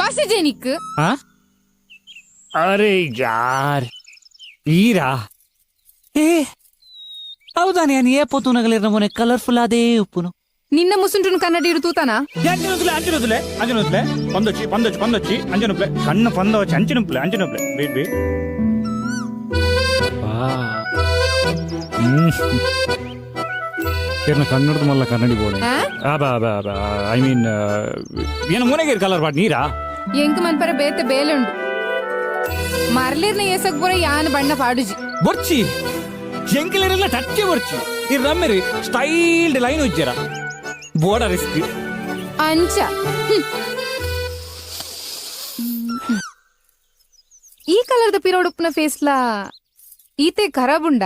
ಬಸಜೆನಿಕ್. ಆ? ಅರೆ ಯಾರ್ ಈರಾ? ಏ ಹೌದಾನೆ, ನಾನು ಏ ಪೋತುನಗಲಿರ ಮೊನೆ ಕಲರ್ಫುಲ್ ಅದೇ ಉಪ್ಪುನು. ನಿನ್ನ ಮುಸುಂಟುನು ಕನ್ನಡಿ ಇಡು ತೂತಾನ. ಅಂಚನುಪ್ಲೆ ಅಂಚನುಪ್ಲೆ ಅಂಚನುಪ್ಲೆ ಪಂದೊಚ್ಚಿ ಪಂದೊಚ್ಚಿ ಪಂದೊಚ್ಚಿ ಅಂಚನುಪ್ಲೆ ಕಣ್ಣು ಪಂದೊಚ್ಚಿ ಅಂಚನುಪ್ಲೆ ಅಂಚನುಪ್ಲೆ ಬೀಟ್ ಬೀಟ್. ಏರ್ನ ಕನ್ನಡದ ಮಲ್ಲ ಕನ್ನಡಿ ಬೋಡೆ. ಆ? ಅಬಾ ಅಬಾ ಅಬಾ, I mean ಏನು ಮುನೆಗೇರ್ ಕಲರ್ ಬಾಟ್ ನೀರಾ? ಎಂಕ್ ಮನ್ಪರ ಬೇತೆ ಬೇಲೆ ಉಂಡು. ಮರ್ಲಿರ್ನ ಏಸಕ್ ಪೂರ ಯಾನ್ ಬಣ್ಣ ಪಾಡುಜಿ. ಬೊರ್ಚಿ, ಎಂಕಲೆರೆಲ್ಲ ಟಚ್ಚೆ ಬೊರ್ಚಿ. ಈ ರಮ್ಮೆರಿ ಸ್ಟೈಲ್ಡ್ ಲೈನ್ ಉಜ್ಜರ ಬೋಡ ರಿಸ್ಕ್. ಅಂಚ ಹ್ಮ್. ಈ ಕಲರ್ದ ಪಿರೋಡುಪ್ಪನ ಫೇಸ್ಲಾ ಈತೆ ಖರಾಬುಂಡ.